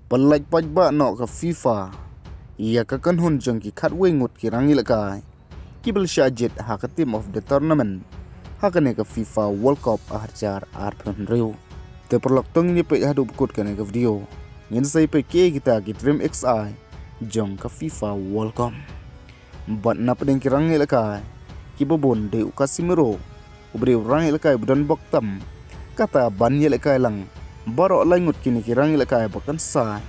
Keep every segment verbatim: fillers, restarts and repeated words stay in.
Pyllait paidbah noh ka FIFA ïa ka kynhun jong ki khatwei ngut ki rangïalehkai kiba la shah jied ha ka team of the tournament ha kane ka FIFA World Cup arhajar arphew hynriew. Te paralok, to ngin ïa peit haduh ba kut kane ka video. Ngin sa ïa peit kiei kita ki dream X I jong ka FIFA World Cup. Bad na pdeng ki rangïalehkai kiba bun dei u Casemiro, u briew rangïalehkai ba don bok tam. Kata ban ïalehkai lang baroh lai ngut kine ki rangïalehkai ba kynsai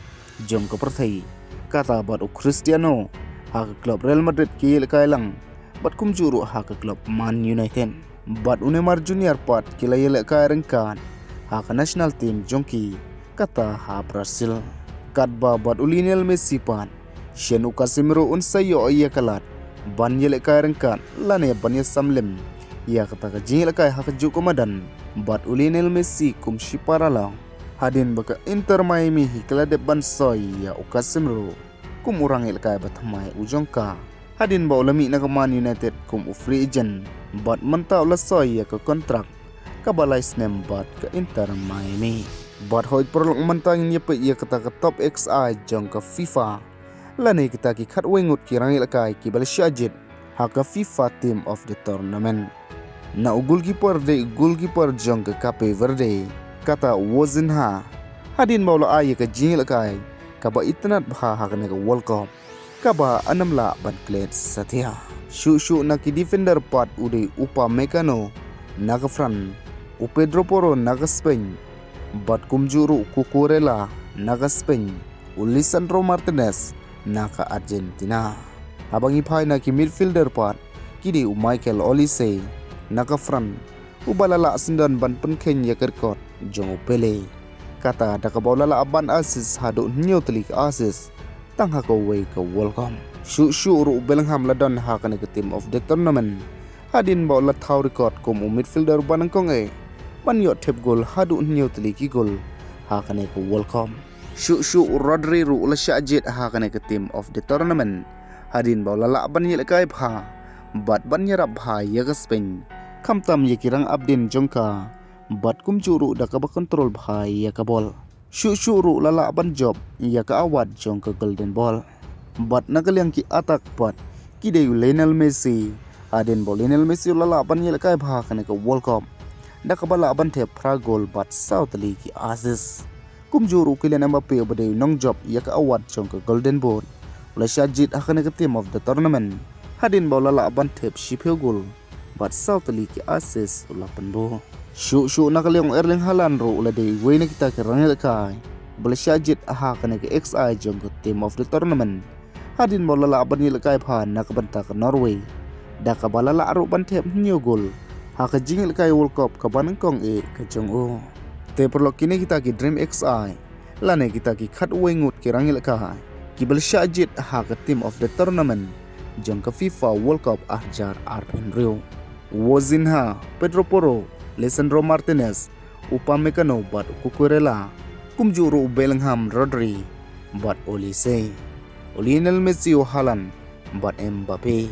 jong ka pyrthei. Kata bad u Cristiano ha ka klub Real Madrid ki ïalehkai lang, bad kumjuh ruh ha ka klub Man United. Bad u Neymar Junior pat ki la ïalehkai ryngkat ha ka national team jong ki, kata ha Brazil. Katba bad u Lionel Messi pat, shen u Casemiro un sa ïoh ïa ka lad ban ïalehkai ryngkat lane ban ïasam lem ïa kata ka jingïalehkai ha kajuh ka madan bad u Lionel Messi kum shipara lang. Hadien ba ka Inter Miami hi ka la dep ban soi ïa u Casemiro kum u rangïalehkai ba thymmai u jong ka, hadien ba u la mih na ka Man United kum u free agent, bad mynta u la soi ïa ka kontrak kaba lai snem bad ka Inter Miami. Bad hooid paralok, mynta ngin ïa peit ïa kata ka top X I jong ka FIFA, lane kita ki khatwei ngut ki rangïalehkai kiba la shah jied ha ka FIFA team of the tournament. Na u goalkeeper dei u goalkeeper jong ka Cape Verde, kata u Vitinha, hadien ba u la ai ïa ka jingïalehkai kaba itynnad bha ha kane ka World Cup, kaba ym lah ban klet satia. Shuh shuh na ki defender pat u dei u Upamecano na ka France, u Pedro Porro na ka Spain, bad kumjuh ruh u Cucurella na ka Spain, u Lisandro Martinez na ka Argentina. Haba ngi phai na ki midfielder pat, ki dei u Michael Olise na ka France, uba la lah syndon ban pynkheiñ ïa ka record jong u Pele, kata da kaba u la lah ban assist haduh hynñiew tylli ki assist tang ha kawei ka World Cup. Shuh shuh ruh u Bellingham la don ha kane ka team of the tournament, hadien ba u la thaw record kum u midfielder ba nyngkong eh ban ïoh thep gol haduh hynñiew tylli ki gol ha kane ka World Cup. Shuh shuh u Rodri ruh u la shah jied ha kane ka team of the tournament, hadien ba u la lah ban ïalehkai bha bad ban ïarap bha ïa ka Spain, khamtam ïa ki rangap dien jong ka, bad kumjuh ruh da kaba control bha ïa ka bol. Shuh shuh ruh u la lah ban jop ïa ka award jong ka Golden Ball. Bad na ka liang ki attack pat, ki dei u Lionel Messi, hadien ba u Lionel Messi u la lah ban ïalehkai bha ha kane ka World Cup, da kaba lah ban thep phra gol bad saw tylli ki assist. Kumjuh ruh u Kylian Mbappe uba dei u nongjop ïa ka award jong ka Golden Boot, u la shah jied ha kane ka team of the tournament, hadien ba u la lah ban thep shiphew gol bad saw tylli ki assist u la pynbud. Shuh shuh na ka liang u Erling Haaland ruh u la dei uwei na kita ki rangïalehkai ba la shah jied ha kane ka X I jong ka team of the tournament, hadien ba u la lah ban ïalehkai bha na ka bynta ka Norway, da kaba la lah ruh ban thep hynñiew gol ha ka jingïalehkai World Cup kaba nyngkong eh ka jong u. Te paralok, kine kita ki dream X I, lane kita ki khatwei ngut ki rangïalehkai kiba la shah jied ha ka team of the tournament jong ka FIFA World Cup arhajar arphew hynriew. U Vitinha, Pedro Porro, Lisandro Martinez, u Upamecano bad u Cucurella, kumjuh ruh u Bellingham, Rodri bad Olise, u Lionel Messi, u Haaland bad Mbappe.